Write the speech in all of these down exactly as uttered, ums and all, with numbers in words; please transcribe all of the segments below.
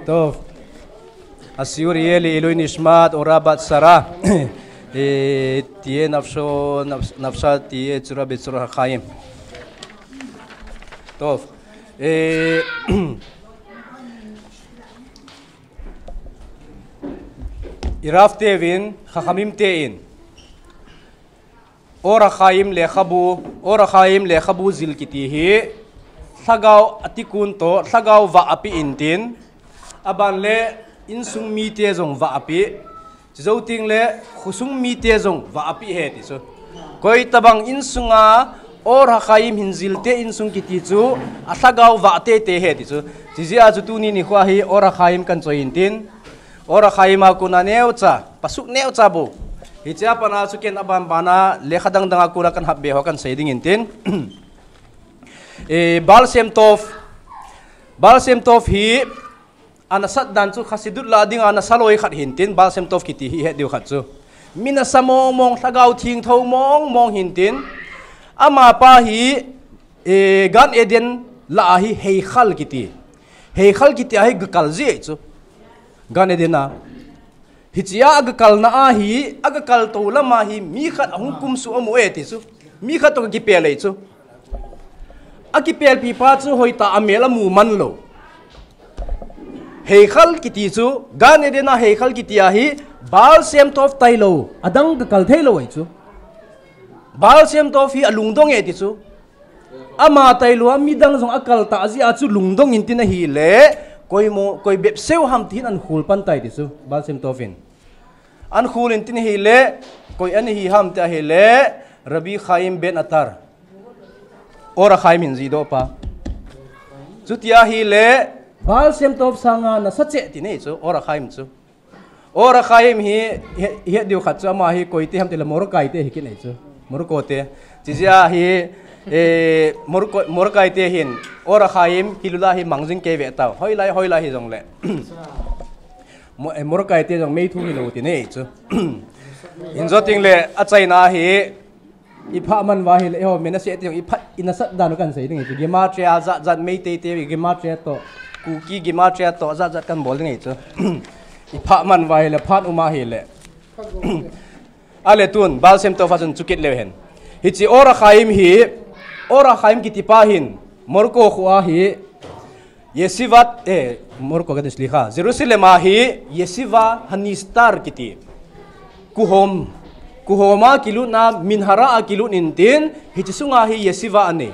טוב. השיעור יהיה לעילוי נשמת אורה בת שרה. אה, תהיה נפשו, נפש-, נפשה תהיה צרורה בצרור החיים. טוב. אה, Iraf teuvin, חכמים tein. Or HaChaim lekhabu, Or HaChaim lekhabu zil kiti hi, lhagao atikun toh, lhagao vah api intin, aban le insung mite jong vah api, chujou teng le khosung mite jong vah api ahi ti chu. Koi tabang insunga Or HaChaim hin zilte insung kiti chu, alhagao vah teitei ahi ti chu. Chijeh a chu tuni nikho hi Or HaChaim kan choi intin, Or HaChaim a kona neocha, pasuk neocha bou. Hichea pat a chu ken aban bana lekha dang dang a kona kan hap be ho kan sei ding intin. Eh, Baal Shem Tov. Baal Shem Tov hi anasat dan chu Chassidut lah a dinga nasa loi khat hintin, Baal Shem Tov kiti hi het diu khat chu. Mi nasa mong mong, lhagao thengtho mong mong hintin. Amapa hi, eh, Gan Eden lah a hi Heichal kiti. Heichal kiti a hi gakal ji chu. Gan Eden a. Hichea agakalna a hi, agakal tou lam a hi, mi khat ahung kumsuh amu e ti chu. Mi khat toh kakipel e chu. Akipelpi pa chu hoitah a amel amu man lou. Heichal kiti chu, Gan Eden a Heichal kiti a hi, Baal Shem Tov tailou, adang gakal thei lou e chu. Baal Shem Tov hi alungdong e ti chu. Ama tailou a midang jong akal tah jeh a chu lungdong intin ahile, koi mo, koi bep seu ham tin ahin khol pan tai ti chu, Baal Shem Tov in. Ahin khol intin ahile, koi ana hi ham ti ahile, Rabbi Chaim ben Attar. Or HaChaim hin jihdoh pa. Chuti ahile, Baal Shem Tov sanga nasa cheh ti nei chu, Or HaChaim chu. Or HaChaim hi, he, het diu khat chu ama hi koi te ham ti le Morokai te hi kinei chu. Morocco te. Chijeh a hi, eh, Morocco, Morokai te hin, Or HaChaim Hillel a hi mang jing kei ve tau. Hoilai, hoilai hi jong le. Mo-, eh, Morokai te jong mei thu hilou ti nei chu. Injo teng le, achaina hi, Ipha man uva ahile, eiho, Menashe te jong ipha, inasat dan u kan sei ding chu. Gematria jat jat Meitei te, Gematria toh, Kuki Gematria toh, jat jat kan bol ding chu. Ipha man uva ahile, phat um ahile. Ale tun, Baal Shem Tov a chun chukit leu hen. Hiche Or HaChaim hi, Or HaChaim kiti pa hin, Morocco khoa hi, Yeshivat, eh, Morocco kati, slicha, Jerusalem a hi Yeshiva HaNistar kiti. Kuhom, kuhom a kilut na, minhara a kilut intin, hiche sunga hi Yeshiva anei.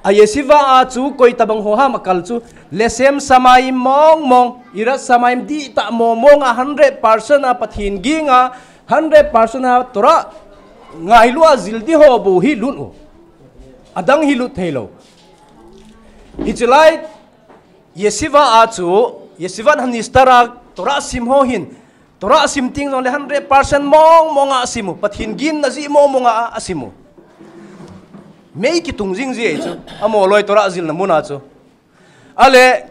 A Yeshiva a chu koi tabang ho ham akal chu, Leshem Shamayim mong mong, Yirat Shamayim dihtah mong mong a hundred percent a Pathen ging a, hundred percent a Torah ngailu a jil di ho bou hi lut u. Adang hi lut thei lou. Hiche lai, Yeshiva a chu, Yeshivat HaNistar a Torah sim ho hin, Torah sim teng jong le hundred percent mong mong a sim u, Pathen ging na jeh mong mong a, a sim u. Mei kitung jing ji chu, amaho loi Torah jilna mun a chu. Ale,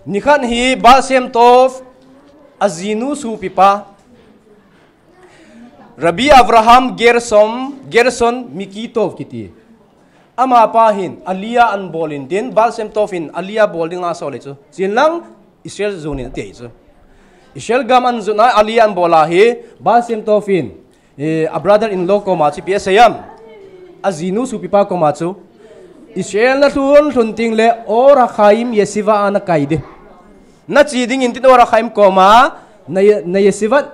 nikhat hi Baal Shem Tov, ajinu sopipa, Rabbi Avraham Gershom, Gershon Mikitov kiti. Amapa hin, Aliyah ahin bol intin, Baal Shem Tov in, Aliyah bol ding a asol e chu. Chenlang, Israel jon in ati e chu. Israel gam ahin jon a, Aliyah ahin bol a hi, Baal Shem Tov in, eh, a brother-in-law koma chu ipi asei em. Ajinu sopipa koma chu. Israel na lhun lhun teng le, Or HaChaim Yeshiva a nakai ding. Nache ding intin Or HaChaim koma, na, na Yeshivat,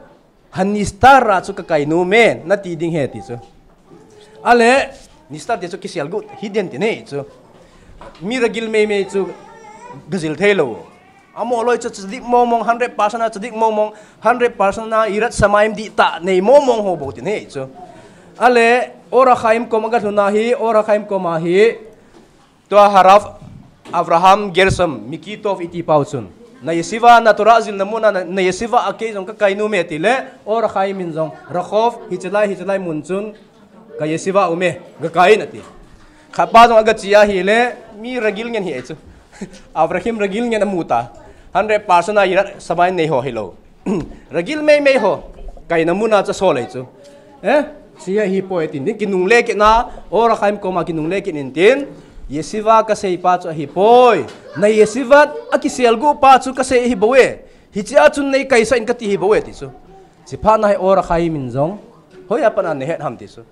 HaNistar a chu kakai nom e, nati ding ahi ti chu. Ale, Nistar ti chu kisel got, hidden ti nei chu. Mi ragil mei mei chu gajil thei lou. Amaho loi chu tzadik mong mong, hundred percent a tzadik mong mong, hundred percent a Yirat Shamayim dihtah nei mong mong ho bou ti nei chu. Ale, Or HaChaim kom a galhun a hi, Or HaChaim koma hi, Tua Harav Avraham Gershom Mikitov iti pau chun, na yeshiva, na Torah jilna mun a, na, na yeshiva a kei jong kakai nom e ati le, Or HaChaim in jong, Rakhov, hiche lai, hiche lai mun chun, ka yeshiva um e, gakai in ati. Khat pa jong agache ahile, mi ragil ngen hi e chu. Avraham ragil ngen amu ta. Hundred percent a Yirat Shamayim nei ho hilou. Ragil mei mei ho. Kaina mun a chu asol e chu. Eh? Sia hi poi tin. Kinungle kit na. Or HaChaim koma kinungle kit in tin. Yeshiva kasei pa chu ahipoi. Na yeshiva akiselgu pa chu kasei ahibouve. Hichea chun nei kaisah in kati ahibouve ti chu. Chuphat na hi Or HaChaim in jong hoiya pat na nahet ham ti chu.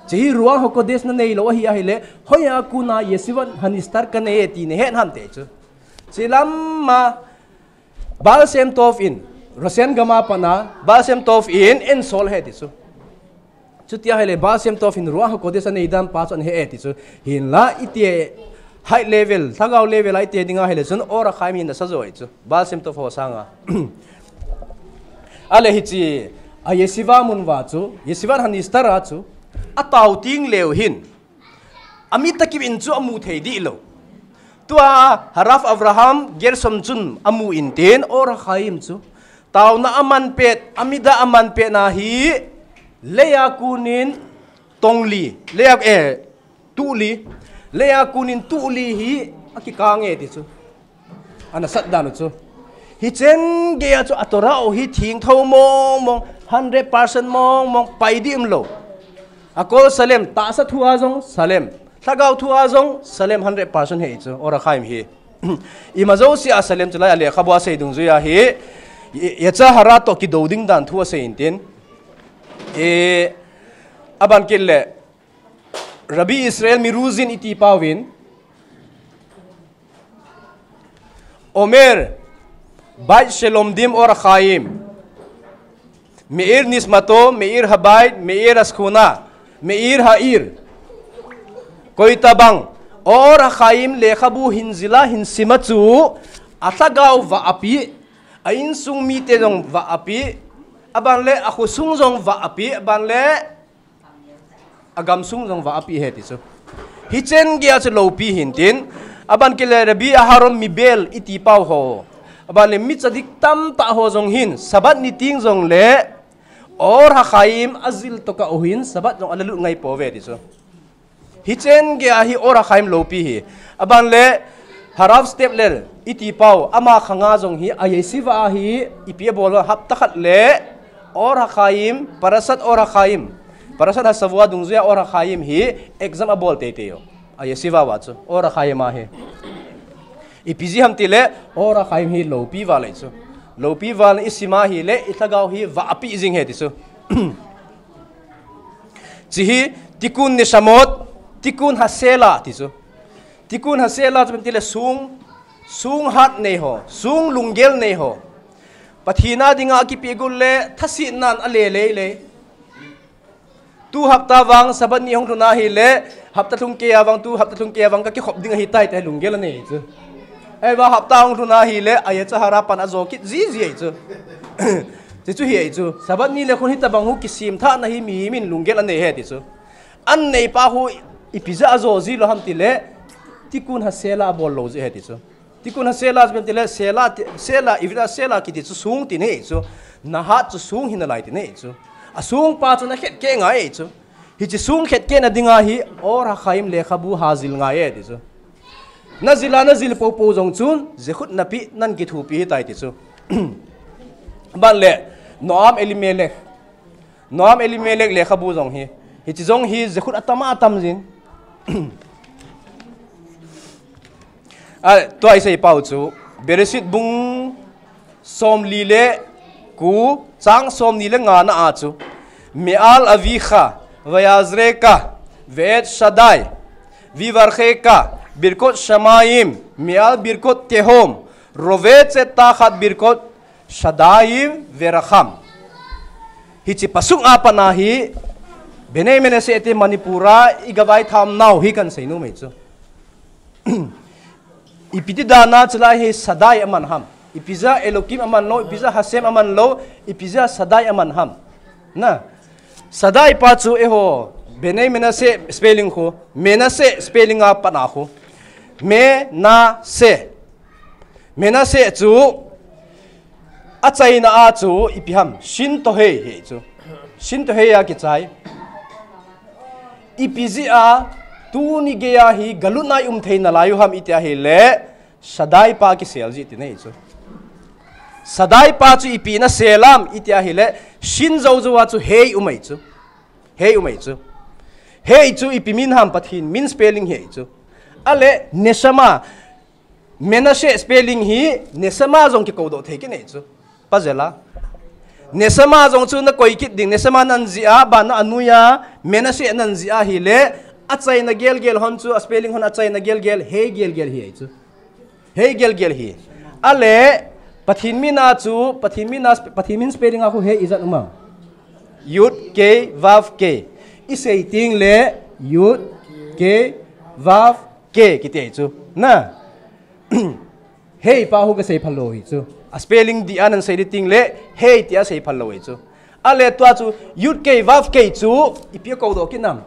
Hiche hi Ruach HaKodesh nanei lou ahi ahile, hoiya kona Yeshivat HaNestar kanei e ti nahet ham ti chu. Hiche lama Baal Shem Tov in, Russian gam a pat na, Baal Shem Tov in, eisol ahi ti chu. Chuti ahile Baal Shem Tov in Ruach HaKodesh anei dan pa chu ahe e ti chu. Hinla iti high level, lhagao level a iti ding ahile chun Or HaChaim hi nasa jo ahi chu. Baal Shem Tov ho sanga. Ale hiche, a yeshiva mun uva chu, Yeshivat HaNestar a chu, atao teng leu hin. Ami tah kibang in chu amu thei dih lou. Tua Harav Avraham Gershom chun amu intin Or HaChaim chu. Taona aman pet, a midah aman pet na hi, leiya konin tongli, leiya, eh, tuhli, leiya konin tuhli hi akikang e ti chu. Ana sat dan u chu. Hicheng geiya chu a Torah u hi thengtho mong mong, hundred percent mong mong, pai dih umlou. Akol salem, tahsa thu a jong salem. Lhagao thu a jong salem hundred percent ahi chu, Or HaChaim hi. Ima jousea salem chu lai a lekhabu a sei dungjuiya hi. Ye-, Yetzer Hara toh kidou ding dan thu asei intin. E, aban kit le, Rabbi Israel Miruzin iti pauvin, Omer, Beit Shelomdim Or HaChaim, Meir Nishmato, Meir Habeit, Meir Ashkuna, Meir Ha'ir. Koitabang, Or HaChaim lekhabu hin jila hin sima chu, alhagao vah api, a insung mite jong vah api, aban le akhosung jong vah api, aban le agamsung jong vah api ahi ti chu. Hicheng geiya chu loupi hintin, aban kit le Rabbi Aharon Mibel iti pau ho, aban le mi tzadik tamtah ho jong hin, Sabbath ni teng jong le, Or HaChaim ajil tokah u hin, Sabbath jong ala lut ngai pouve ti chu. Hicheng geiya hi Or HaChaim loupi ahi. Aban le, Harav Stepler iti pau, ama khanga jong hi, a yeshiva a hi, ipi abol hapta khat le, Or HaChaim, Parashat Or HaChaim, Parashat HaShavua dungjuiya Or HaChaim hi, exam abol teitei u. A yeshiva uva chu, Or HaChaim a hi. Ipi jeh ham ti le, Or HaChaim hi loupi val ahi chu. Loupi val na isim a ahile, ilhagao hi vah api jing ahi ti chu. Hiche hi, Tikkun Neshamot, Tikkun HaSelah ti chu. Tikkun HaSelah chu ipi ham ti le song, song hat nei ho, song lunggel nei ho. Pathen a dinga akipeh got le, thasetnan ale lei lei. Tu hapta vang Sabbath ni hung lhun ahile, hapta lhung keiya vang, tu hapta lhung keiya vang, kakikhop ding ahitai ti lunggel anei chu. Ahivang hapta hung lhun ahile, a Yetzer Hara pan ajo kit jiji ahi chu. Hichu hi ahi chu. Sabbath ni le khun hitabang hu kisemthahna hi mihem in lunggel anei ahi ti chu. Anei pa hu ipi jeh a ajo ji lou ham ti le, Tikkun HaSelah abol lou jeh ahi ti chu. Tikkun HaSelah chu ipi ham ti le, Selah ti, Selah, Ivrit a Selah kiti chu song tina ahi chu. Nahat chu song hi nalai tina ahi chu. A song pa chu nakhet keh ngai ahi chu. Hiche song khet keh na dinga hi, Or HaChaim lekhabu ha jil ngai e ti chu. Najil a najil poupou jong chun, zechut napeh, nakithopi ahitai ti chu. Aban le, Noam Elimelech. Noam Elimelech lekhabu jong hi. Hiche jong hi zechut atam atam jin. A, tua isei pau chu, Bereshit bung somli le ko, chang somni le nga na a chu, Me'al Avicha, Vayazreka, Ve'et Shaddai, Vivarcheka, Birkot Shamayim, Me'al Birkot Tehom, Rovetze Tachat Birkot Shaddai Veracham. Hiche pasuk a pat na hi, Bnei Menashe te Manipur a igavai tham nau hi kahin sei nom e chu. Ipi ti dan a chulai hi Shaddai aman ham. Ipi jeh a Elokim aman lou, ipi jeh a Hashem aman lou, ipi jeh a Shaddai aman ham. Na. Shaddai pa chu eiho, Bnei Menashe spelling khu, Menashe spelling a pat na khu. Menashe. Menashe chu, achaina a chu, ipi ham, Shin toh Hei ahi chu. Shin toh Hei a kichai. Ipi jeh a, tuni geiya hi, galut na i um thei nalai u ham iti ahile, Shaddai pa kisel jeh tina ahi chu. Shaddai pa chu ipi nasel ham iti ahile, Shin jou jou a chu Hei um ahi chu. Hei um ahi chu. Hei chu ipi min ham Pathen min spelling ahi chu. Ale neshama, Menashe spelling hi neshama jong kikou doh thei kinei chu. Pajela. Neshama jong chu na koi kit ding, neshama nan jia, ba na anuya, Menashe nan jia hi le, achaina gelgel hon chu, a spelling hon achaina gelgel, hei gelgel hi ai chu. Hei gelgel hi. Ale, Pathin mina chu, Pathin mina, Pathin min spelling a khu hei ijat uma. Yud K, Vav K. Isei ting le, Yud K, Vav K, kiti ai chu. Na. Hei pa hu ka sei phal lou hi chu. A spelling di anan sei di ting le, hei ti a sei phal lou hi chu. Ale tua chu, Yud K, Vav K chu, ipi a kou doh kinam.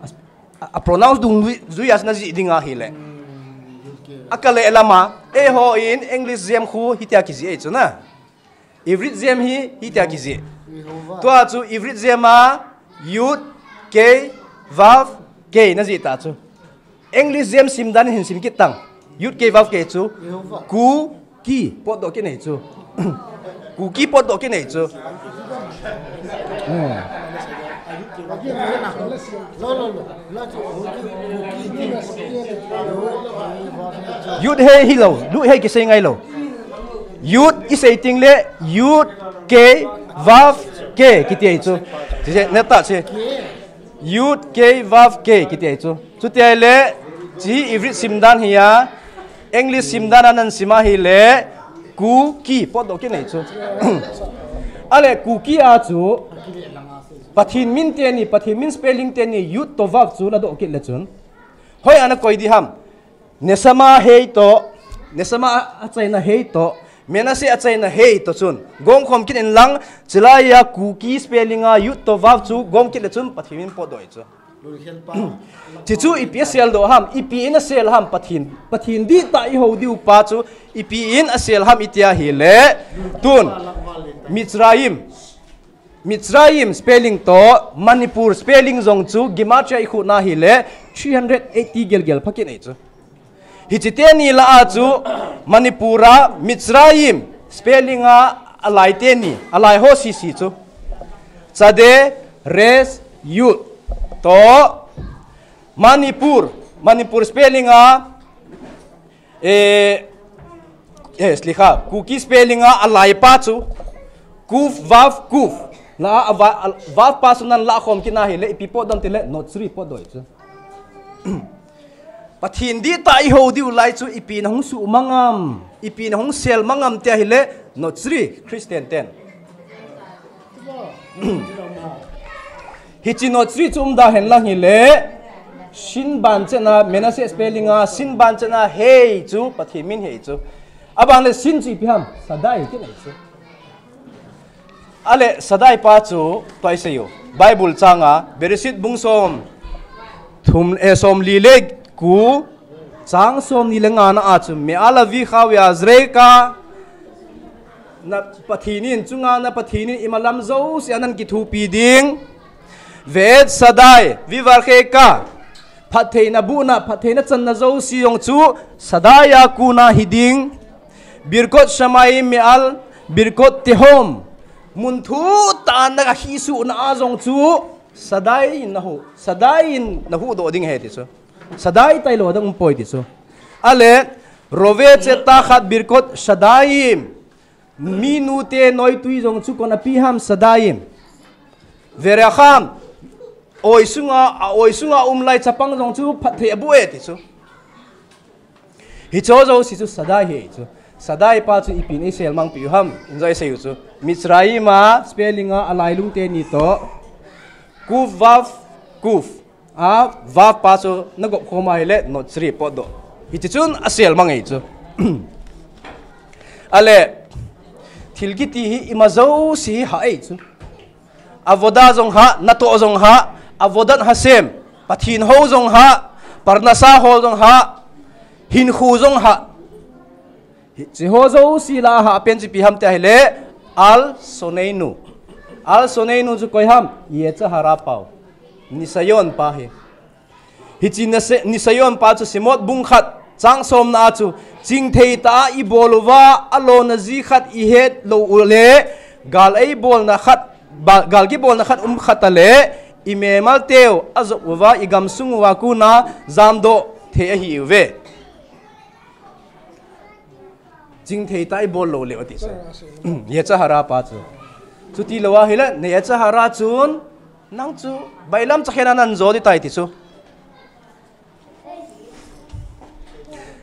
A, a pronounce dung lui, zui as na ji ding a hi le. A ka le lama, e ho in English jem khu, hitia ki ji ai chu na. Ivrit jem hi, hitia ki ji. Tua chu, Ivrit jem a, Yud K, Vav K, na ji ta chu. English jem sim dan hin sim kit tang. Yud K Vav K chu. Ku ki pot doh kinei chu. Ku ki pot doh kinei chu. Yud hei hi lo, lu hei kisei ngai lo. Yud isei ting le, Yud K Vav K kiti ai chu. Ti se, na ta se. Yud K Vav K kiti ai chu. Chuti ai le, chi Ivrit sim dan hi a, English sim dan anan sim a hi le, Ku ki pot doh kinei chu. Ale Ku ki a chu, Pathin min teni, Pathin min spelling teni, Yud to Vav chu na doh kit le chun. Hoi ana koi di ham. Neshama hei to, Neshama achaina hei to, Menashe achaina hei to chun. Gom khom kit in lang, chilai a Ku ki spelling a Yud to Vav chu gom kit le chun Pathin min pot doh chu. Chi chu ipi a sel doh ham, ipi in a sel ham Pathin. Pathin di ta i ho diu pa chu ipi in a sel ham itia hi le. Tun, Mitzrayim. Mitzrayim spelling to Manipur spelling jong chu Gematria i khu na hi le three hundred eighty gel gel phakin ei chu. Hichi teni la a chu Manipur a Mitzrayim spelling a alai teni, alai ho sisi chu. Chade, res, yud. To Manipur, Manipur spelling a, eh, eh, slikha, Kuki spelling a alai pa chu. Kuf, vav, kuf. La a, a, va, a, vav pa chu nan la khom kit na hi le, ipi pot dam ti le, notsri pot doi chu. Pathin di ta i ho diu lai chu ipi na hung su mangam, ipi na hung sel mangam tia hi le, notsri Christian ten. Hichi notsri chu um da hen lang hi le, sin ban chena, Menashe spelling a, sin ban chena, hei chu, Pathin min hei chu. Aban le sin chu ipi ham, sadai kinei chu. Ale, sadai pa chu, tua i sei u. Bible chang a, Bereshit bung som, thum, eh, som li le ku, chang som ni le nga na a chu, Me'al Avicha Ve'azre'ka, na Pathin in, chunga na Pathin in, imalam jouse a nan kithupi ding. Ve'et Sadai, Vivarche'ka, phattheina bu na, phattheina channa jouse jong chu, sadai a ku na hi ding. Birkot Shamayim Me'al, Birkot Tehom. Mun thu ta na ka hi su na a jong chu, sadai in na hu, sadai in na hu do ding he ti chu. Sadai tai lo dang um poi ti chu. Ale, Rovetze Tachat Birkot Shadayim. Mi nu te noi tui jong chu kon api ham sadai in. Veracham, oi sunga, a oi sunga um lai chapang jong chu phatthei abu e ti chu. Hi cho jouse chu sadai he chu. Sadai pa chu ipi nei sel mang pi u ham, enjoy sei u chu. Mitzrayim a, spelling a, alai lung teni to. Kuf vav, kuf. A, vav pa chu na gop khom a hi le, notsri pot do. Hichi chun a sel mang ei chu. Ale, thil kiti hi ima jouse hi ha ei chu. Avoda jong ha, nato jong ha, Avodat Hashem, Pathin ho jong ha, parnasa ho jong ha, hinkhu jong ha. Hichi ho jouse la ha pen chi ipi ham tia hi le, Al Soneinu. Al Soneinu chu koi ham, Yetzer Hara pau. Nisayon pa hi. Hichi nase-, Nisayon pa chu Shemot bung khat, chang som na a chu, chingthei ta a i bol uva, a lona ji khat i het lou u le, gal ei bolna khat, ba, gal kibolna khat um khat a le, i memal teu, a jop uva, i gamsung uva kuna, jamdoh thei ahi uve. Chingthei tah ibol lou leh ati chu. Yetzer hara pa chu. Chuti lou ahile, na Yetzer hara chun, nang chu, bailam chakhen a nahin jo ding tai ti chu.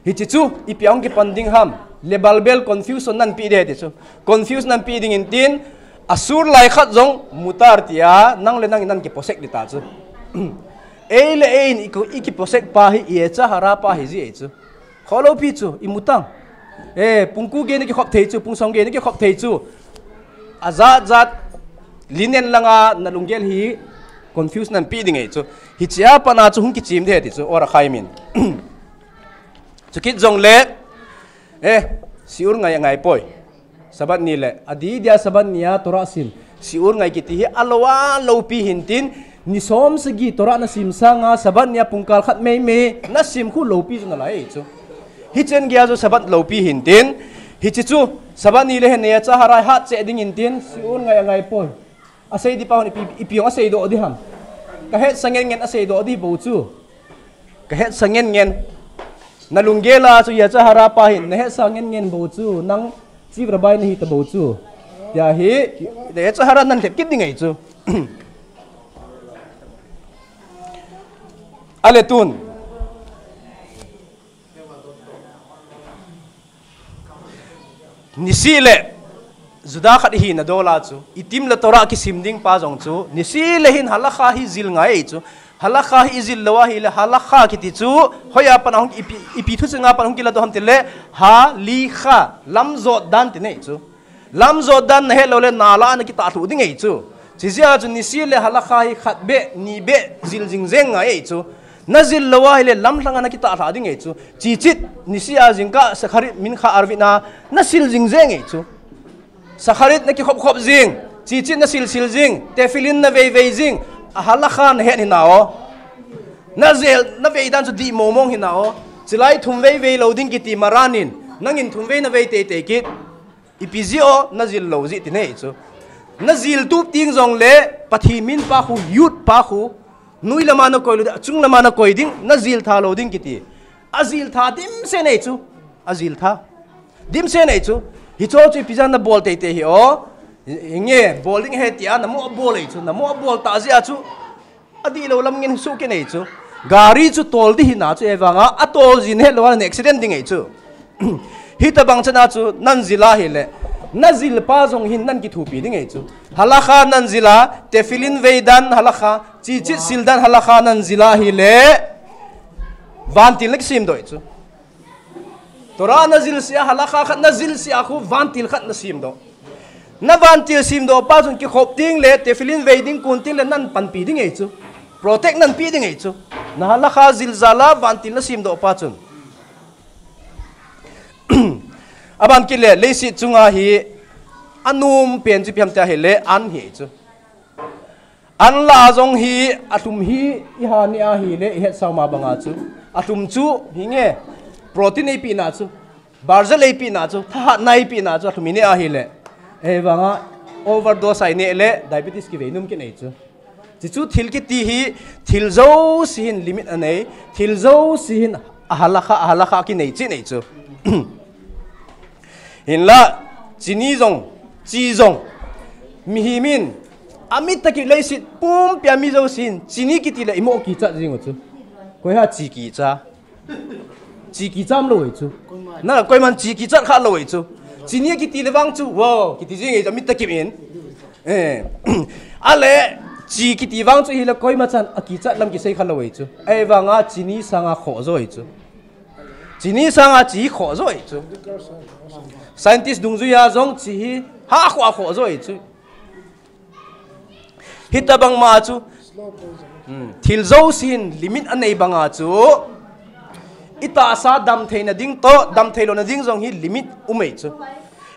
Hiche chu, ipi a hung kipan ding ham. Lebalbel confusion nahin pe ding ti chu. Confusion nahin pe ding in tin, asur lai khat jong mutar tia, nang le nang in nahin kiposek ding ta chu. Ei le ei in i ko-, i kiposek pa hi, Yetzer hara pa hi ji ei chu. Kholou pi chu, imu tang. Eh, pung ko gei nakikhop thei chu, pung som gei nakikhop thei chu. Ajat jat, linen langa nalunggel hi confuse nahin pe ding ei chu. Hichea pat a chu hung kichim ding ti chu, Or Achaim in. Chukit jongle, eh, shiur ngai ngai poi. Sabbath ni le, adeh dia Sabbath ni a Torah sim. Shiur ngai kiti hi alou a loupi hin tin, ni som sagi Torah nasim sanga Sabbath ni a pungkal khat mei mei, nasim khu loupi chu nalai chu. Hichen gei a chu Sabbath loupi hin tin, hiche chu Sabbath ni le hin Yetzer hara hat cheh ding in tin, shiur ngai ngai poi. Asei ding pa hon ipi, ipi jong asei doh ding ham. Kahetsa ngen ngen asei doh ding bou chu. Kahetsa ngen ngen. Nalunggel a chu Yetzer hara pa hin, nahetsa ngen ngen bou chu, nang chief rabbi nahi ta bou chu. Tia hi, Yetzer hara nahin lhep kit ding ei chu. Ale tun. Nisih le Juda khat ihi na dol a chu, itim le Torah kisim ding pa jong chu, nisih le hin halakha hi jil ngai ei chu, halakha hi ijil lou ahile, halakha kiti chu, hoiya pat a hung ipi, ipi thucheng a pat a hung kiladoh ham tile, halicha, lamjot dan ti nei chu. Lamjot dan nahet lou le, nala a nakitah lhuh ding ei chu. Chijeh a chu nisih le halakha hi khat beh, ni beh, jil jing jeng ngai ei chu. Najil lou ahile, lamlhang a nakitah lha ding ei chu. Chichit, nisih a jingkah, Shacharit, Mincha, Arvit a, nasil jing jeng ei chu. Shacharit nakikhop khop jing, chichit nasil sil jing, tefillin navei vei jing, a halakha nahet hinam. Najil, navei dan chu dih mong mong hinam. Chilai thum vei vei lou ding kiti Maran in, nangin thum vei navei tei tei kit. Ipi jeh a najil lou jeh ti nei chu. Najil tup ding jongle, Pathen min pa khu, yud pa khu, noi lama nakoi lou ding, achung lama nakoi ding, najil tha lou ding kiti. Ajil tha dimset nei chu. Ajil tha. Dimset nei chu. Hicho chu ipi jeh a nabol tei tei hi o. Hinge, bol ding ahi tia, namoh a bol ei chu. Namoh a bol tah jeh a chu. Adih lou lam ngin suh kit nei chu. Gari chu tol ding hinam chu, ahivanga, atol jin het lou a, accident ding ei chu. Hitabang chan a chu, nahin jil ahile. Najil pa jong hin nahin kithopi ding ei chu. Halakha nahin jil a, tefillin vei dan halakha, chichit sil dan halakha nahin jil ahile. Vantil nakisim doh ei chu. Torah najil seh a, halakha khat najil seh a khu vantil khat nasim doh. Navantil sim doh pa chun kikhop ding le, tefillin vei ding kon ding le nahin panpi ding ei chu. Protect nahin pe ding ei chu. Nahalakha jil jal a vantil nasim doh pa chun. Aban kit le, leiset chunga hi anom pen chu ipi ham tia ahile, an hi ei chu. An la jong hi, alhum hi, iha ne ahile, ihet sao ma banga chu. Alhum chu, hinge, protein eipeh na chu. Barjal eipeh na chu, thahatna eipeh na chu, alhum ine ahile. Ahivanga, overdose a ine le, diabetes kivei nom kit nei chu. Chuchu thil kiti hi, thil jouse hin limit anei, thil jouse hin ahalakha, ahalakha kinei cheh nei chu. Hinla, chini jong, chi jong, mihem in, amit tah kit leiset pumpi a mi jousen, chini kiti le imoh kichat jing u chu. Koi ham chi kicha. Chi kicha umlou ei chu. Na, koiman chi kichat kha lou ei chu. Chini kiti le vang chu, wow, kiti jing ei chu, amit tah kit in. Eh, ale, chi kiti vang chu hile koima chan, akichat lam kisei kha lou ei chu. Ahivanga chini sanga khoh jo ei chu. Chini sanga chi khoh jo ei chu. Scientist dungjuia jong chi hi ha khoh a khoh jo ei chu. Hitabang ma chu. Hmm. Thil jousen limit anei banga chu. Itahsa damtheina ding toh, damthei louna ding jong hi limit um ei chu.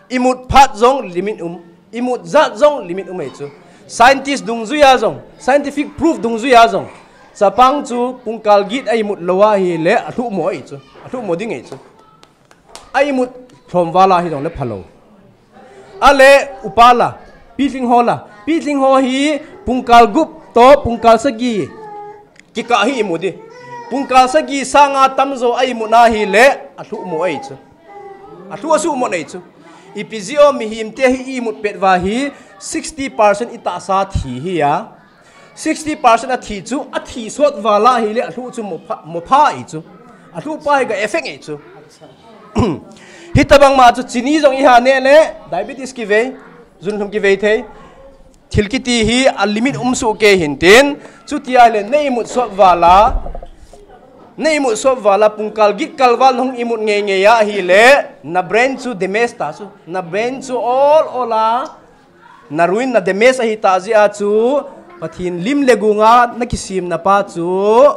Imut phat jong limit um. Imut jat jong limit um ei chu. Scientist dungjuia jong, scientific proof dungjuia jong. Chapang chu pungkal get a imut lou ahile alhuhmo ei chu. Alhuhmo ding ei chu. A imut lhom val a hijongle phalou. Ale upa la, pilhing ho la. Pilhing ho hi pungkal gup toh pungkal sagi. Kikah hi imu ding. Pungkal sagi sanga tamjo a imu na ahile, alhuhmo ei chu. Alhu asuhmot nei chu. Ipi jeh a mihemte hi imut pet uva hi sixty percent itahsa thi hi a. Sixty percent athi chu, athi sot val a hile alhu chu mopha, mopha ahi chu. Alhu pa hi ga effect ahi chu. Hitabang ma chu chini jong iha neh le, diabetes kivei, junlhum kivei thei. Thil kiti hi a limit um soh kei hintin, chuti ahile na imut sot val a, na imut sot val a, pungkal git kal val nahung imut ngei ngei ahile, na brain chu damage ta chu, na brain chu ol ol a, na ruin na damage ahi ta jeh a chu, Pathen lim le gung a na kisemna pa chu,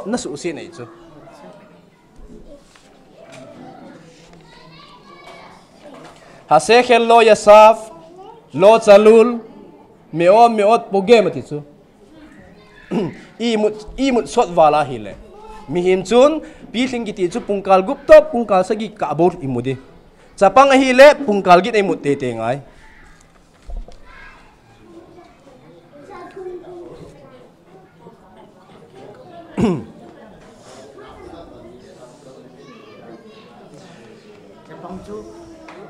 na suhset nei chu. השכל לא יסף, לא צלול, מאוד מאוד פוגם ati chu. Imut, imut sot val a hile. Mihem chun, pilhing kiti chu pungkal gup toh, pungkal sagi kah bou imu ding. Chapang ahile, pungkal git a imut teitei ngai.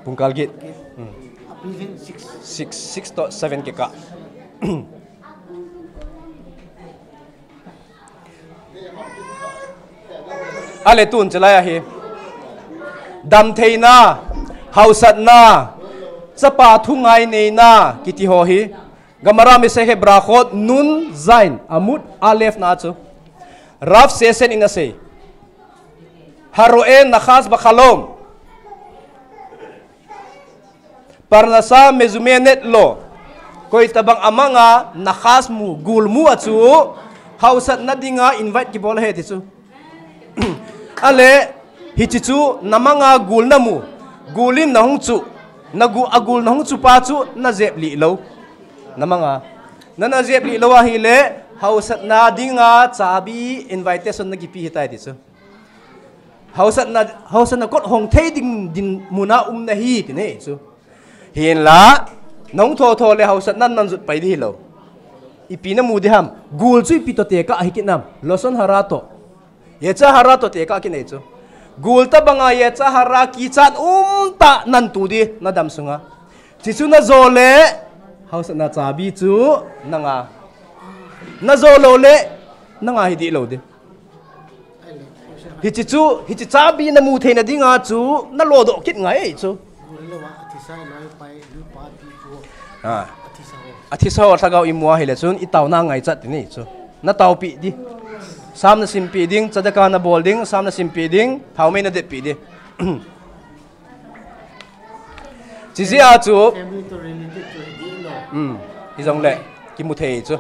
Pungkal git. Hmm. Six, six to seven kikah. Ale tun chelai ahi. Damtheina, hausatna, chapa thu ngaineina, kiti ho hi. Gemara Masechet Berachot, Nun, Zayin, Amud, Aleph na chu. Rav Session in asei. הרואה נחש בחלום. פרנסה מזומנת לו. Koi tabang amanga nakhas mu, gul mu a chu, hausatna dinga invite kibol ahi ti chu. Ale, hiche chu namanga gul namu, gul in nahung chu, nagu, agul nahung chu pa chu najep lih lou. Namanga. Na, najep lih lou ahile, hausatna dinga chabi invitation nakipe ahitai ti chu. Hausatna, hausatna kot hong thei ding, ding muna um nahi ti nei chu. Hinla, nahung thotho le hausatna nanjot pai ding hilou. Ipi namu ding ham, gul chu ipi toh tekah ahi kit nam, lashon hara toh. Yetzer hara toh tekah kinei chu. Gul tabanga Yetzer hara kichat umtah nantu ding, nadam sunga. Chuchu najo le, hausatna chabi chu nanga. Najo lou le, nanga hi dih lou ding. Hiche chu, hiche chabi namu theina dinga chu, nalodoh kit ngai chu. Ah. Athisa ho lhagao imu ahile chun, itaona ngaichat ti nei chu. Nataopi ding. Sam nasimpi ding, tzedakah nabol ding, sam nasimpi ding, thaomei nadetpi ding. Chijeh a chu. Hmm. Hijongle, kimu thei chu.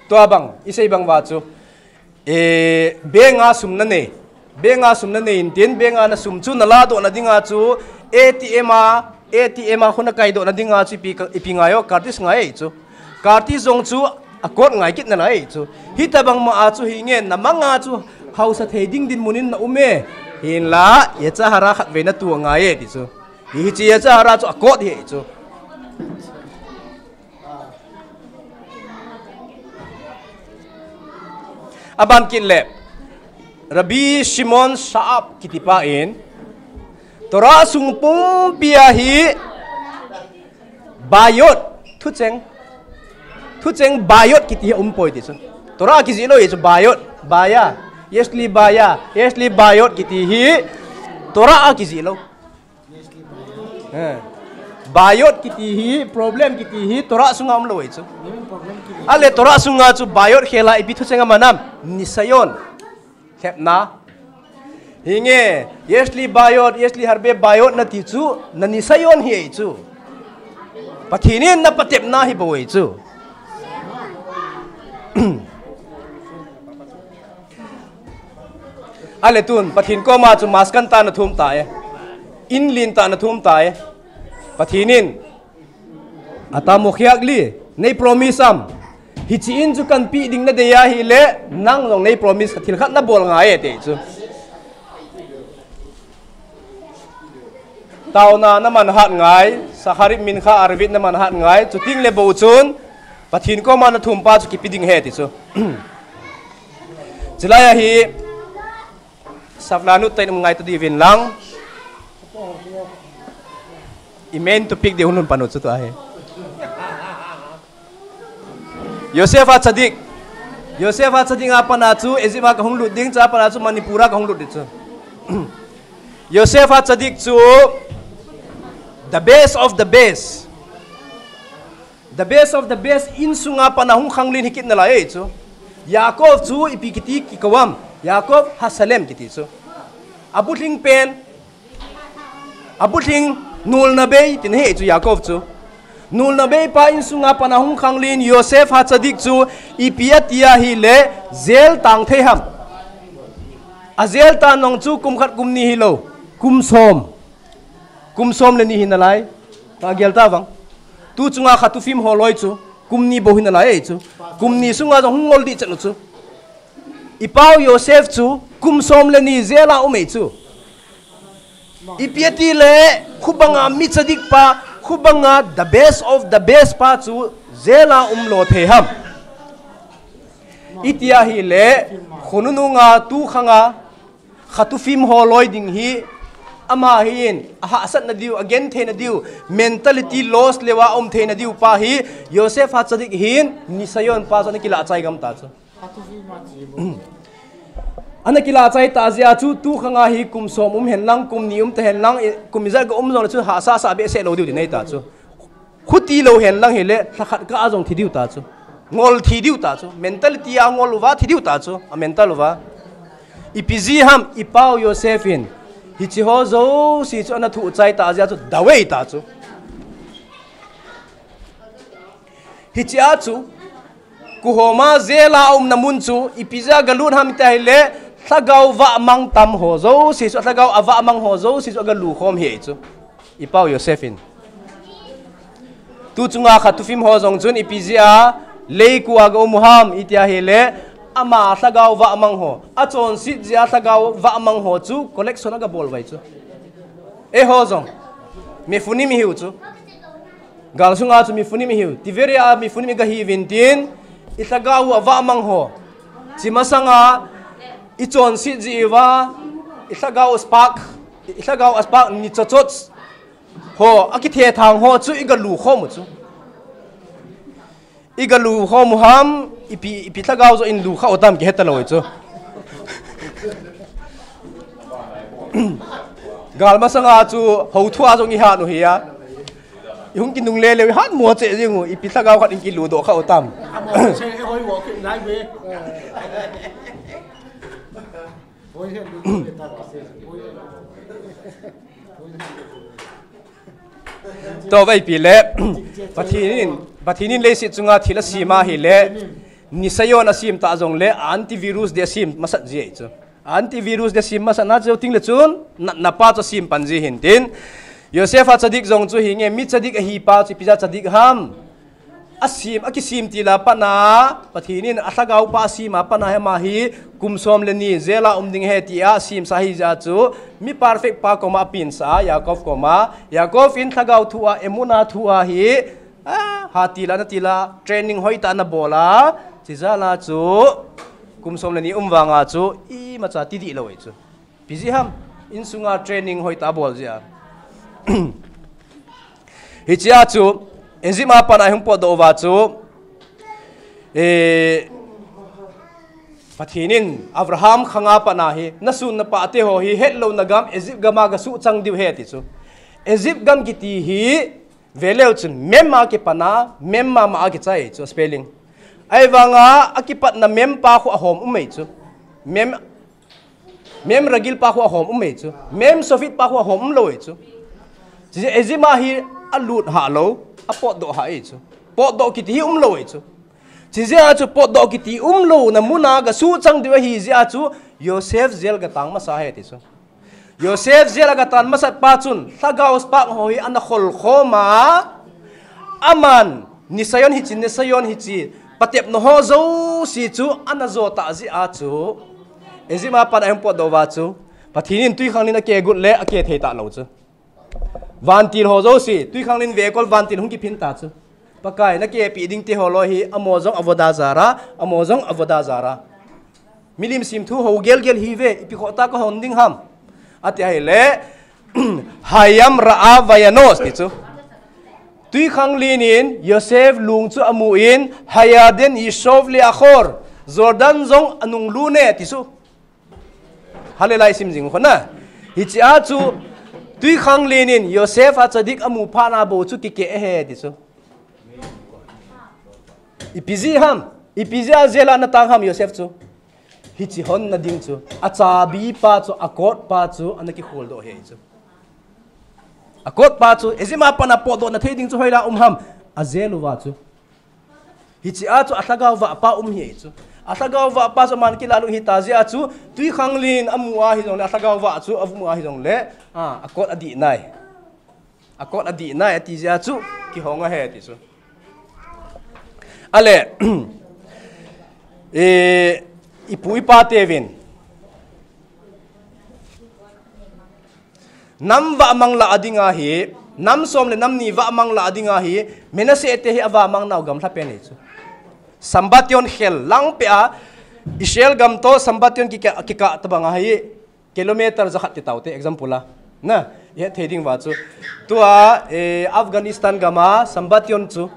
Tua bang, isei bang uva chu. E, bank a sum nanei. Bank a sum nanei intin, bank a nasum chu naladohna dinga chu, A T M a, A T M a khu nakaidohna dinga chu ipi ka, ipi ngai o, kartis ngai chu. Kartis jong chu, akot ngai kit nalai chu. Hitabang ma a chu hinge, namanga chu, hausa thei ding dinmun in naum e. Hinla, Yetzer hara khatvei natu angai e ti chu. Hi, hiche Yetzer hara chu akot hi chu. Aban kit le, Rabbi Shimon Sha'ab kiti pa in, Torah sung pumpi a hi, bayot, thucheng, thucheng bayot kiti hi umpoi ti chu. Torah kijih lou hi chu bayot, baya, יש לי בעיה, יש לי בעיות kiti hi, Torah kijih lou. Eh. Bayot kiti hi, problem kiti hi, Torah sunga umlou ahi chu. Ale Torah sunga chu bayot khela ipi thucheng amanam, nisayon. Lhepna. Hinge, יש לי בעיות, יש לי הרבה בעיות nati chu, nanisayon hi ahi chu. Pathen in napatepna hi bou ahi chu. Ale tun, Pathen koma chu maskan tah nathum tai. In lin tah nathum tai. Pathen in, אתה מוכיח לי, nei promise am. Hiche in chu kanpeh ding nadei ahile, nang jong nei promise khat thil khat nabol ngai e ti chu. Taona naman hat ngai, Shacharit, Mincha, Arvit naman hat ngai, chuting le bou chun, Pathen koma nathum pa chu kipe ding ahi ti chu. Chulai a hi, Safla nu tain um ngai ta diuvin lang. I main topic di hun hun panu chu tu ahi. Yosef HaTzadik. Yosef HaTzadik a pana chu Egypt a kahung lut ding, cha pana chu Manipur a kahung lut ding chu. Yosef HaTzadik chu the best of the best. The best of the best insunga pana hung khanglen hi kit nalai chu. Yaakov chu ipi kiti kikouvam. Yaakov HaShalem kiti chu. Abulhing pen. Abulhing nulna bei tin hi chu Yaakov chu. Nulna bei pa insunga pana hung khanglen Yosef HaTzadik chu ipi ati ahile jail tang thei ham. A jail tang nung chu kum khat kum ni hilou. Kum som. Kum som le ni hi nalai. Ka gel ta vang. Tu chunga khatufim ho loi chu. Kum ni bou hi nalai ei chu. Kum ni sunga jong hung ngol dih chet u chu. I pau Yosef chu kum som le ni jail a um ei chu. Ipi ati le khubanga mi tzadik pa, khubanga the best of the best pa chu jail a um lo thei ham. Iti ahile khonununga tu khanga khatufim ho loi ding hi ama hin ahahsatna diu, agentheina diu, mentality loss leuva um theina diu pa hi Yosef HaTzadik hin nisayon pa chu ana kila chai gam ta chu. Ana kila chai ta jeh a chu tu khanga hi kum som um hen lang, kum ni um ta hen lang, kum ijat ga um jong le chu hahsa sa behseh lou diu ti nei ta chu. Khuti lou hen lang hile, lhakhat kah a jong thi diu ta chu. Ngol thi diu ta chu. Mentality a ngol uva thi diu ta chu. A mental uva. Ipi jeh ham, i pau Yosef in. Hichi ho jouse chu ana thu chai ta jeh a chu. Dawei ta chu. Hichi a chu. Kuhoma jail a umna mun chu. Ipi jeh a galut ham tia hile. Lhagao vahmang tam ho jouse chu. Lhagao avahmang ho jouse chu. Agalu khom hi chu. I pau Yosef in. Tu chunga khatufim ho jong chun ipi jeh a leikua ga um u ham iti ahile ama lhagao vahmang ho. Achonset jeh a lhagao vahmang ho chu collection aga bol vai chu. Eiho jong. Miphunim ihiu chu. Gal sunga chu miphunim ihiu. Tiveria miphunim iga hiuvin tin. I lhagao avahmang ho. Chi masanga ichonset jeh uva. I lhagao spark. I lhagao spark ni chochot. Ho, akithethang ho chu igalu khom u chu. Igalu khom u ham, ipi, ipi lhagao joh in lu kha u tam kihe talou chu. Gal masanga chu, hou thua jong ihat u hi a. Ihung kinungle leu ihat mo che jing u, ipi lhagao khat in kilu doh kha u tam. Tua vaipi le, Pathen in, Pathen in leiset chunga thil asem ahile, nisayon asem ta jongle, antivirus di asem masat ji ahi chu. Antivirus di asem masat na chu ting le chun, natna pa chu asem pan ji hin tin. Yosef HaTzadik jong chu hinge mi tzadik ahi pa chu ipi jeh a tzadik ham. Asem, akisem til a pat na, Pathen in alhagao pa asem a pat na hi ama hi, kum som le ni, jail a um ding ahi tia asem sa ahi jeh a chu, mi perfect pa koma apensa a, Yaakov koma, Yaakov in lhagao thu a, emuna thu a hi, a, ha til a, na til a, training hoitah a ana bol a, chijeh a chu, kum som le ni um vang a chu, imacha ti dih lou ahi chu. Ipi jeh ham, insunga training hoitah a abol jeh a. Hichea chu, Egypt a pat a ihung potdoh uva chu, eh, Pathen in Abraham khang a pat a hi, nasun napah te ho hi, hetlouna gam, Egypt gam a gasuh chang diu ahi ti chu. Egypt gam kiti hi, veleu chun, mem a kipan a, mem mama a kichai chu, spelling. Ahivanga, akipatna mem pa khu ahom um ahi chu. Mem Mem ragil pa khu ahom um ahi chu. Mem sofit pa khu ahom um lou ahi chu. Chijeh a Egypt a hi alut hah lou, apotdoh hah ahi chu. Potdoh kiti hi um lou ahi chu. Chijeh a chu potdoh kiti um louna mun a gasuh chang diu ahi jeh a chu Yosef jail gatang masa ahi ti chu. Yosef jail a gatan masat pa chun, lhagao spark ho hi ana khol khom a, aman, nisayon hichi, nisayon hichi, patepna ho jouse chu ana jo tah jeh a chu. Egypt a pat a ihung potdoh uva chu. Pathen in twikhanglen akeh got le akeh thei talou chu. Vantil ho jouse, twikhanglen vekol vantil hung kiphin ta chu. Pakai, nakehpeh ding ti ho loi hi, amaho jong avodah zarah, amaho jong avodah zarah. Milim sim thu ho gel gel hi ve, ipi khoh ta ka hon ding ham. Ati ahile, Hayam Ra'a Vayanos ti chu. Twikhanglen in Yosef lung chu amu in, Hayarden Yishuv Le'achor, Jordan jong anung lut e ti chu. Halelai sim jing u khun na. Hiche a chu, twikhanglen in Yosef a tzadik amu phat na bou chu kikeh ahi ti chu. Ipi jeh ham, ipi jeh a jail a ana tang ham Yosef chu. Hiche honna ding chu, achabi pa chu, a coat pa chu, ana kikhol doh ahi chu. A coat pa chu, Egypt a pat a potdoh na thei ding chu hoilai a um ham, a jail uva chu. Hiche a chu, a lhagao vah pa um ahi chu. A lhagao vah pa chu, aman kilah lou ahi ta jeh a chu, twikhanglen amu ahi jongle, a lhagao vah chu, amu ahi jongle, a, a coat adih nai. A coat adih nai ati jeh a chu, kihong ahi ti chu. Ale, e, ipu ipa teuvin. Nam vahmang lah a ding ahi, nam som le nam ni vahmang lah a ding ahi, Manasseh te hi avahmang nau gamla pen ahi chu. Sambatyon khel lang peh a, Israel gam toh Sambatyon kikah, kikah tabang ahi, kilometer jakhat ti taute, example a. Na, ihet thei ding uva chu. Tua, eh, Afghanistan gam a Sambatyon chu.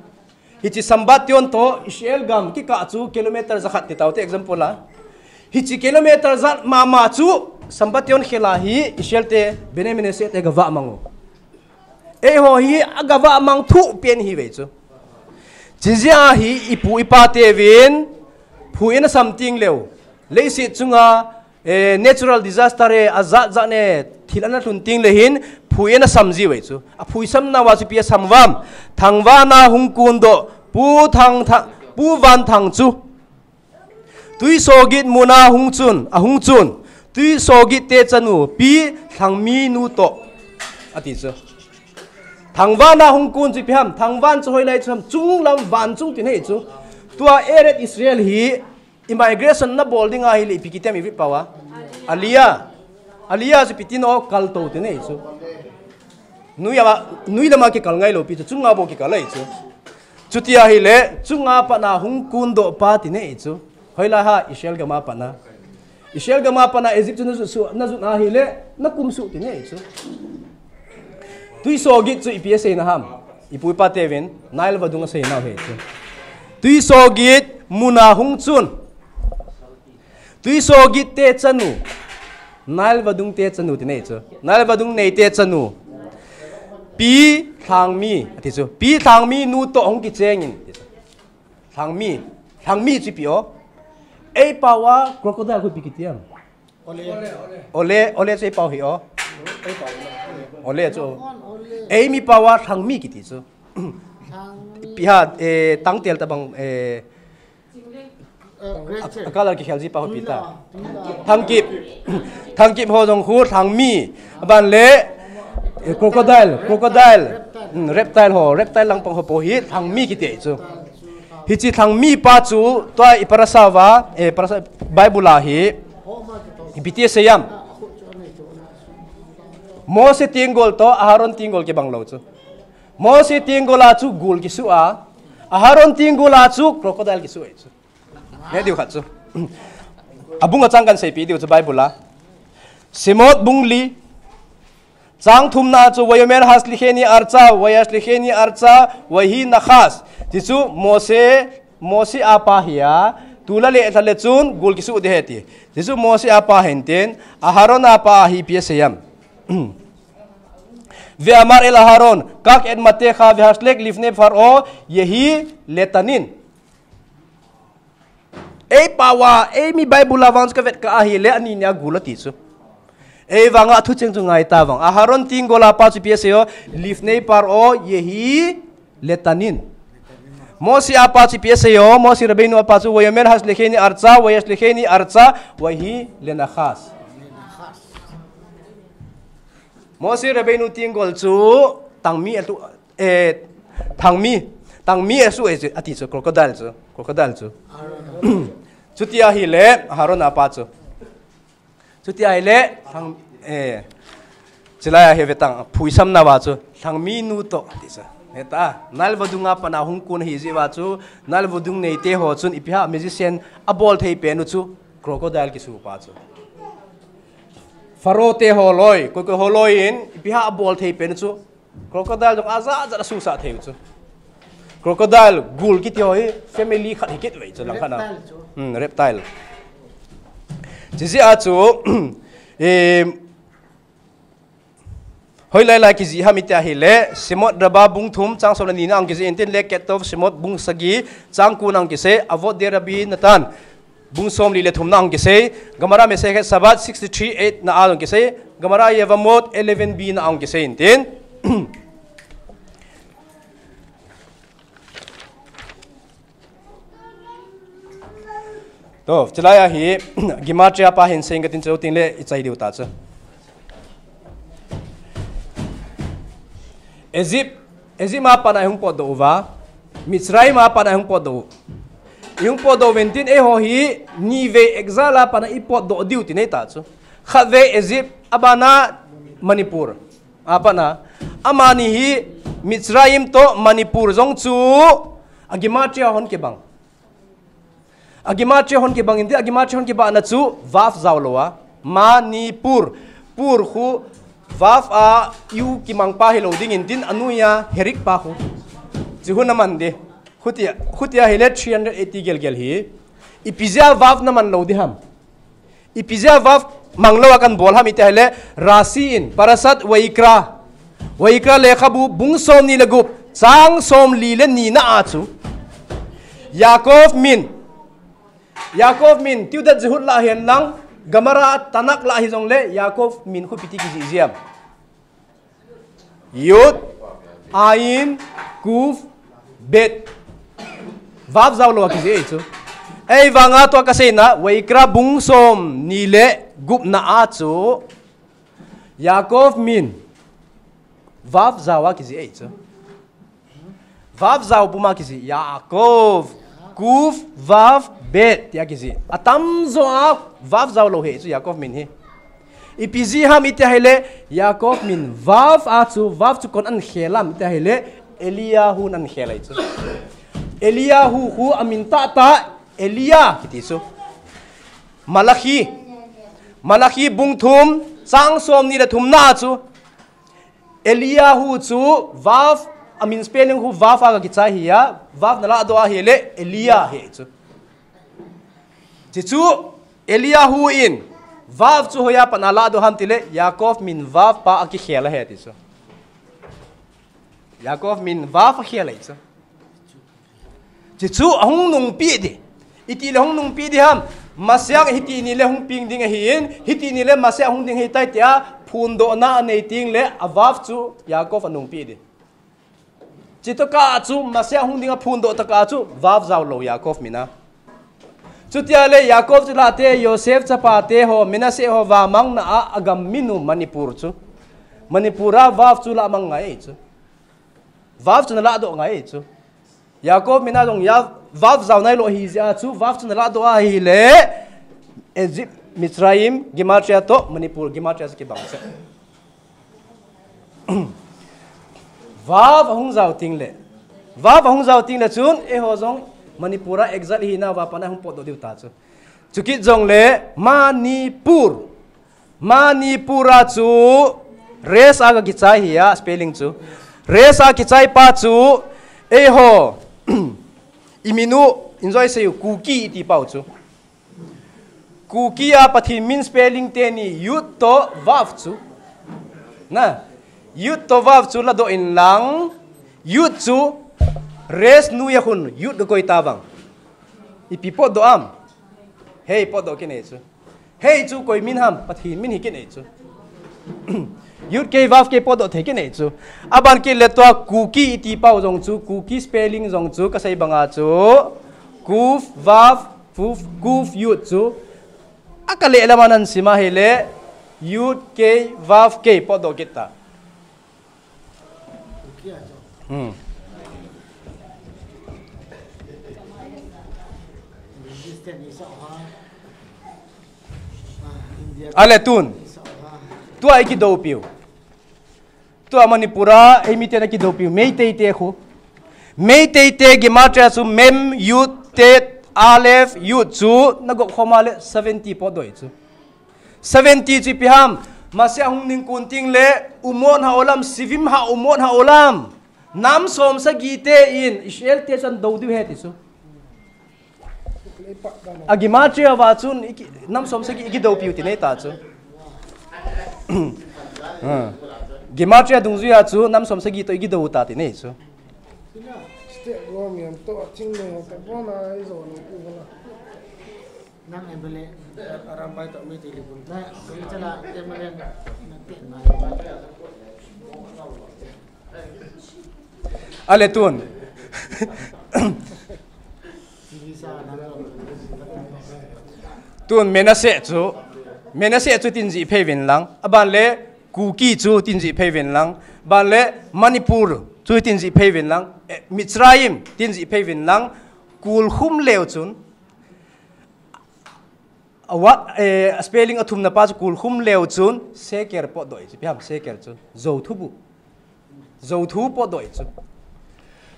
Hiche Sambatyon toh Israel gam kikah chu kilometer jakhat ti taute, example a. Hiche kilometer jat mama chu Sambatyon khel a hi Israel te, Bnei Manasseh te gavahmang u. Eiho hi agavahmang thuh pen ahi ve chu. Chujeh a hi ipu ipa teuvin phu in asam teng leu, leiset chunga, eh, natural disaster e, ajat jat ne, thil ana lhun teng le hin, phu in asam jiu ve chu. Aphu isam nauva chu ipi asam uvam. Thangvana hung kondoh, Pu Thang Tha-, Pu Vanthang chu. Twisogit muna hung chun, ahung chun, Twisogit te chanu, Pi Lhangmi nu toh, ati chu. Thangvana hung kon chu ipi ham, thangvan chu hoilai chu ham, chunglam van chung ti ahi chu. Tua Eretz Israel hi, immigration na bol ding ahile ipi kiti ham Ivrit pao a. Aliyah. Aliyah chu ipi ti ham, kaltou ti ahi chu. Nui a, nui lama kikal ngai lou pi chu, chunga bou kikal ahi chu. Chuti ahile, chunga pat a hung kondoh pa ti ahi chu. Hoilai ham, Israel gam a pat a. Israel gam a pat a Egypt chu na jot suh, na jot ahile, na kum suh ti ahi chu. Twisogit chu ipi asei na ham. Ipu ipa teuvin, Nile vadung asei nau ahi chu. Twisogit muna hung chun. Twisogit te chanu. Nile vadung te chanu ti ahi chu. Nile vadung nei te chanu. Pi Lhangmi, ati chu. Pi Lhangmi nu toh hung kicheng in. Lhangmi. Lhangmi chu ipi ham. Ei pao a crocodile khu ipi kiti ham. Ole, ole chu ei pao hi ham. Ole chu. Eimi pao a Lhangmi kiti chu. Ipi ham, eh, tangtel tabang, eh, a, a color kikhel ji pa ho ipi ta. Thangkip. Thangkip ho jong khu Lhangmi. Aban le, eh, crocodile, crocodile. Hmm, reptile ho, reptile lang pang ho po hi Lhangmi kiti chu. Hiche Lhangmi pa chu tua i parasha uva, eh, parasha Bible a hi. Ipi ti asei ham. Mose tenggol toh Aharon tenggol kibang lou chu. Mose tenggol a chu gul kisu a. Aharon tenggol a chu crocodile kisu ahi chu. Nge diu khat chu. Abung a chang kan seipi diu chu Bible a. Shemot bung li. Chang thumna chu, Vayomer hashlicheni artza, vayashlicheni artza, vayehi nachas. Ti chu Mose, Mose apa hi a, tula le tha le chun gul kisu ding ahi ti. Ti chu Mose apa ahin tin, Aharon apa hi ipi asei ham. Ve'amar el Aharon, kach et matecha vehashlech lifnei Paro, yehi letanin. Ei pao a, eimi Bible a vang chu ka vet kah ahile, ani nia gul ati chu. Ei vang a thucheng chu ngai ta vang. Aharon tenggol apa chu ipi asei ham, lifnei Paro, yehi letanin. Mose apa chu ipi asei ham, Moshe Rabbeinu apa chu, Vayomer hashlicheni artza, vayashlicheni artza, vayehi lenachas. Moshe Rabbeinu tenggol chu tangmi atu, eh, thangmi, thangmi asu ahi chu, ati chu, crocodile chu, crocodile chu. Chuti ahile, Aharon apa chu. Chuti ahile, thang, eh, chulai a hi vetang, phu isam nauva chu, Lhangmi nu toh, ati chu. Heta, Nile vadung a pat a hung kon ahi jeh uva chu, Nile vadung neite ho chun ipi ham magician abol thei pen u chu. Crocodile kisu pa chu. Pharaoh te holoi, koi koi holoi in, ipi ham abol thei pen chu. Crocodile jong ajat jat asusah thei u chu. Crocodile, gul kiti ho hi, family khat hi kit vei chu langkhat na. Reptile chu. Hmm, reptile. Chijeh a chu, eh, hoilai lai kijih ham iti ahile, Shemot Rabbah bung thum chang som le ni na ahung kijih intin, Leketov Shemot bung sagi chang ko na ahung kisei, Avot Derabi Natan bung som li le thum na ahung kisei, Gemara Masechet Shabbat sixty-three eight na ahung kisei, Gemara Yevamot eleven b na ahung kisei intin. To, chulai a hi, Gematria pa hin seiyin katin chu tingle ichai diu ta chu. Egypt, Egypt ma pat a ihung potdoh uva, Mitzrayim ma pat a ihung potdoh u. Ihung potdoh uvin tin eiho hi, nivei exile a pat a ipotdoh diu ti nei ta chu. Khatvei Egypt, abana Manipur. Apat na, amani hi Mitzrayim to Manipur jong chu a Gematria hon kibang. A Gematria hon kibang intin, a Gematria hon kibang na chu Vav jao lou a. Manipur. Pur khu Vav a U kimang pa hilou ding intin, anoiya Herik pa khu. Chu khu na man di. Khutia, khutia hile three hundred eighty gel gel hi. Ipi jeh a Vav na man lou di ham. Ipi jeh a Vav mang lou a kan bol ham iti ahile, Rashi in, Parashat Vayikra. Vayikra lekhabu bung som ni le gup, chang som li le ni na a chu. Yaakov min. Yaakov min, Teudat Zehut lah hihen lang, Gemara Tanakh lah hijongle, Yaakov min khu ipi ti kijih jia ham. Yud, Ayin, Kuf, Bet. Vav jao lou a kijih ahi chu. Ahivang a tua kasei na, Vayikra bung som ni le gup na a chu. Yaakov min. Vav jao a kijih ahi chu. Vav jao puma kijih. Yaakov. Kuf, Vav, Bet. Tia kijih. Atamjo a Vav jao lou ahi chu Yaakov min hi. Ipi jeh ham iti ahile, Yaakov min Vav a chu, Vav chu koin ahin khel ham iti ahile, Eliyahu in ahin khel ahi chu. Eliyahu khu amin tahtah, Eliya kiti chu. Malachi. Malachi bung thum, chang som ni le thum na chu. Eliyahu chu Vav, amin spelling khu Vav a kichai ahi a, Vav na ladoh ahile, Eliya ahi chu. Chuchu Eliyahu in Vav chu hoiya pat na ladoh ham tile, Yaakov min Vav pa akikhel ahi ti chu. Yaakov min Vav akhel ahi chu. Chuchu ahung nungpeh di. Iti le hung nungpeh di ham. Mashiach hiti ni le hung peng ding ahin, hiti ni le Mashiach hung ding ahitai tia phondohna anei tengle, a Vav chu Yaakov anungpeh di. Chutokah chu Mashiach hung ding aphondoh tokah chu Vav jao lou Yaakov min a. Chutia le Yaakov chulate, Yosef chapate ho, Menashe ho vamangna a, agam min u Manipur chu. Manipur a Vav chu lamang ngai ahi chu. Vav chu na ladoh ngai ahi chu. Yaakov min a jong ya Vav jao nailou ahi jeh a chu, Vav chu na ladoh ahile, Egypt, Mitzrayim, Gematria to, Manipur, Gematria chu kibang se. Vav ahung jao tengle. Vav ahung jao tengle chun, eiho jong Manipur a exile hina uva pat a hung potdoh diu ta chu. Chukit jongle, Manipur. Manipur a chu Resh a kichai ahi a, spelling chu. Resh a kichai pa chu, eiho, imin u, injoi sei u, Kuki iti pau chu. Kuki a Pathen min spelling teni Yud to Vav chu. Na, Yud to Vav chu ladoh in lang, Yud chu Resh noiya khun Yud kakoi tavang. Ipi potdoh am. Hei potdoh kit nei chu. Hei chu koi min ham, Pathen min hi kit nei chu. Yud kei Vav kei potdoh thei kit nei chu. Aban kit le tua Kuki iti pau jong chu, Kuki spelling jong chu, kasei banga chu. Kuf, Vav, Kuf, Kuf, Yud chu. Akale lama nan sim ahile, Yud kei, Vav kei potdoh kit ta. Hmm. Ale tun. Tua ikidoupiu. Tua Manipur a, eimiten akidoupiu. Meitei te khu. Meitei te Gematria chu Mem, Yud, Tet, Aleph, Yud chu na gop khom a le seventy potdoh chu. Seventy chu ipi ham, masia hung ningkun ting le umon ha olam, sivim ha umon ha olam. Nam som sagi te in Israel te chan do diu ahi ti chu. A gematria va chun iki, nam som sagi iki do piu ti nei ta chu. Ah. Gematria dungjuia chu nam som sagi to iki do ta ti nei chu. Nang M L A. Arambai to mi ti li bun. Na, koi chala M L A na, na te na. Ale tun. Tun Manasseh chu, Manasseh chu tin jih phei vin lang. Aban le Kuki chu tin jih phei vin lang. Ban le Manipur chu tin jih phei vin lang. Eh, Mitzrayim tin jih phei vin lang. Kul khum leu chun. A what, eh, a spelling a thumna pa chu kul khum leu chun seker potdoh chu, ipi ham seker chu. Zothu bu. Zothu potdoh chu.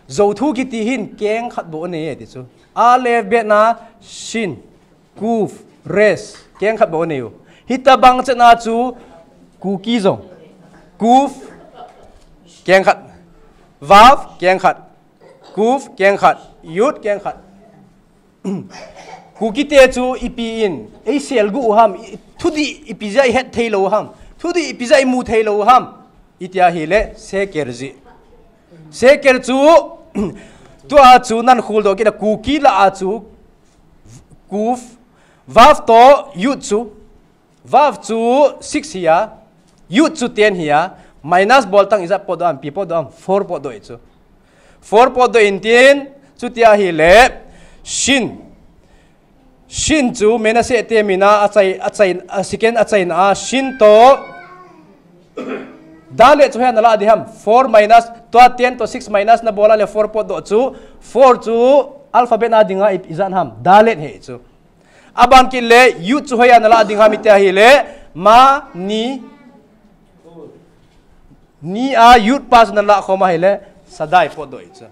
Zothu kiti hin keng khat bou anei e ti chu. Aleph, Bet, Na, Shin, Kuf, Resh, keng khat bou anei u. Hitabang chetna chu Kuki jong. Kuf, keng khat. Vav, keng khat. Kuf, keng khat. Yud, keng khat. Kuki te chu ipi in, ei selguh u ham, i, thudih ipi jeh a i het thei lou u ham, thudih ipi jeh a i mu thei lou u ham, itia ahile, seker jih. Seker chu, tua chu nan khuldoh kit a Kuki lah a chu, Kuf, Vav to, Yud chu, Vav chu six hi a, Yud chu ten hi a, minus bol tang ijat potdoh am, ipi potdoh am, four potdoh chu. Four potdoh in tin, chutia ahile, Shin. Shin chu Manasseh te mina a chai, a chai, a second a chaina a, Shin to, Dalet chu hia na lah ding ham, four minus, tua ten to six minus na bol a le four potdoh chu, four chu alphabet na dinga i, ijat ham, Dalet hi chu. Aban kit le, Yud chu hoiya na lah ding ham itia ahile, Ma, Ni, Ni a Yud pa chu na lah khom ahile, Sadai potdoh chu.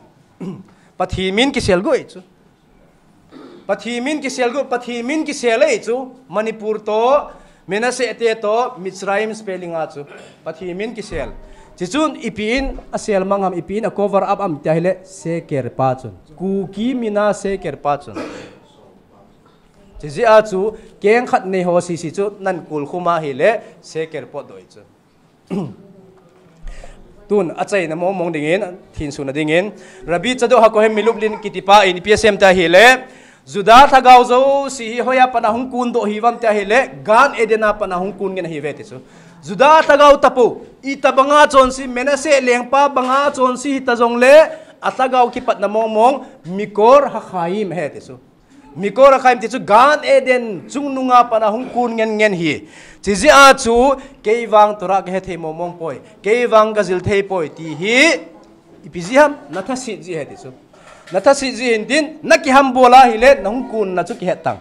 Pathen min kiselguh chu. Pathen min kiselguh, Pathen min kisel e chu. Manipur to, Manasseh te to, Mitzrayim spelling a chu. Pathen min kisel. Chuchun ipi in a sel mang ham, ipi in a cover up am tia ahile, seker pa chun. Kuki mina seker pa chun. Chijeh a chu, keng khat nei ho sisi chu, nan kul khum a ahile, seker potdoh chu. Tun, a chaina mong mong dingin, thin suna dingin. Rabbi Tzadok HaKohen MiLublin kiti pa in ipi asei em tia ahile, Juda lhagao jouse hi hoiya pat a hung kundoh hiuvam tia ahile, Gan Eden a pat a hung kun ngen ahiuve ti chu. Juda lhagao tapou, itabanga chonse, Manasseh lengpa banga chonse hita jongle, a lhagao kipatna mong mong, Mikor HaChaim ahi ti chu. Mikor HaChaim ti chu Gan Eden chungnunga pat a hung kun ngen ngen hi. Chijeh a chu, kei vang Torah ka hethei mong mong poi, kei vang ka jil thei poi ti hi, ipi jeh ham, na thaset jeh ahi ti chu. Na thaset jeh in tin, na kihambol ahile, na hung kunna chu kihet tang.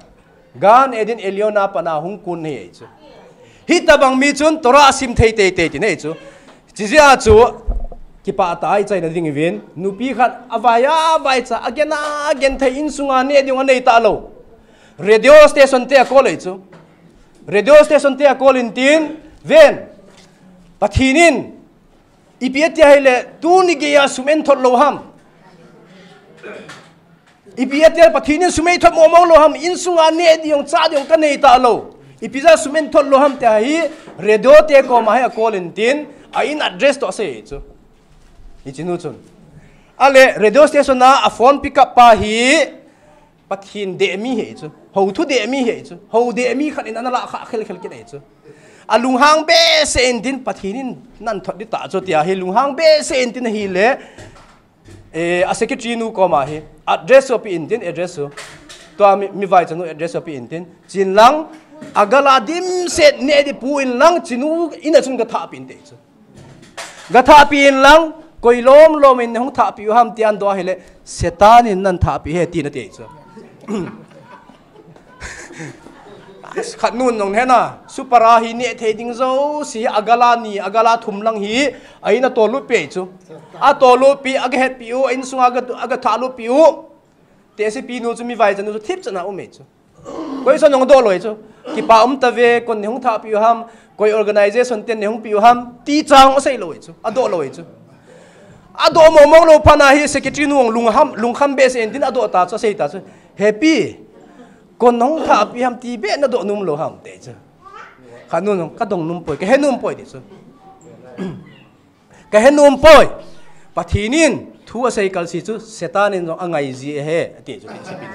Gan Eden Elyon a pat a hung kun ahi chu. Hitabang mi chun Torah asim thei tei tei ti nei chu. Chijeh a chu, kipah tah a i chaina ding uvin, nupi khat avai a, avai cha, agen a, agen thei insunga neh ding anei talou. Radio station te a call e chu. Radio station te a call in tin, ven. Pathen in, ipi ati ahile, tuni geiya sum enthot lou ham. Ipi atia Pathen in sum eithot mong mong lou ham, insunga neh ding, chah ding ka nei talou. Ipi jeh a sum enthot lou ham tia hi, radio te koma hi a call in tin, a in address toh asei chu. Hichenu chun. Ale, radio station a, a phone pick up pa hi, Pathen deh mi ahi chu. Houthu deh mi ahi chu. Hou deh mi khat in ana lah khah khel khel kit ahi chu. A lunghang behseh in tin, Pathen in nahin thot ding tah chu tia hi, lunghang behseh in tin ahile, Eh, a secretary nu koma hi, address u ape in tin, address u. Tua mi, mi vaicha nu address u ape in tin. Chin lang, a gala dimset neh ding pu in lang, chinu in a chun gathah pi inte chu. Gathah pi in lang, koi lom lom in hung thah pi u ham ti an do ahile, Satan in nahin thah pi ahi ti nate chu. Khat nun nong hena, supara hi neh thei ding jouse, a gala ni, a gala thum lang hi, a in a tollut pi chu. A tollut pi, a gahet pi u, a insunga ga, a gathah lut pi u. Tehsepi nu chu mi vaichat nu chu thipchan a um e chu. Koi son jong adoh lou e chu. Kipa um tave, kon nei hung thahpeh u ham, koi organization ten nei hung peh u ham, ti cha jong asei lou e chu. Adoh lou e chu. Adoh mong mong lou phat na hi secretary nu jong lungkham, lungkham behseh in tin adoh ta chu, asei ta chu. He pi, kon nei hung thahpeh u ham ti beh nadoh nom lou ham ti chu. Khat nun jong kadong nom poi, kahe nom poi ti chu. Kahe nom poi. Pathen in thu asei kalsi chu Satan in jong angai ji ahi, ati chu, tehsepi.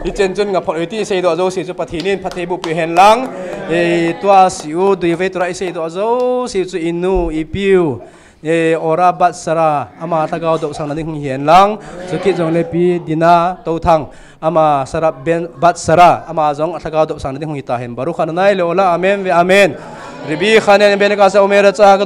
Hichan chun ngaphot u ti seidoh jouse chu Pathen in phatthei boh peh u hen lang. E, tua si u, duivei tura iseidoh jouse chu inu, ipiu, e, Ora Batsara, ama lhagao dohsang na ding hung hi hen lang. Chukit jongle pi Dina Touthang, ama Sarap Ben Batsara, ama jong alhagao dohsang na ding hung hi ta hen. Baruch Adonai le'olam, amen ve amen. Ribi Khanen ben kasa umera cha ka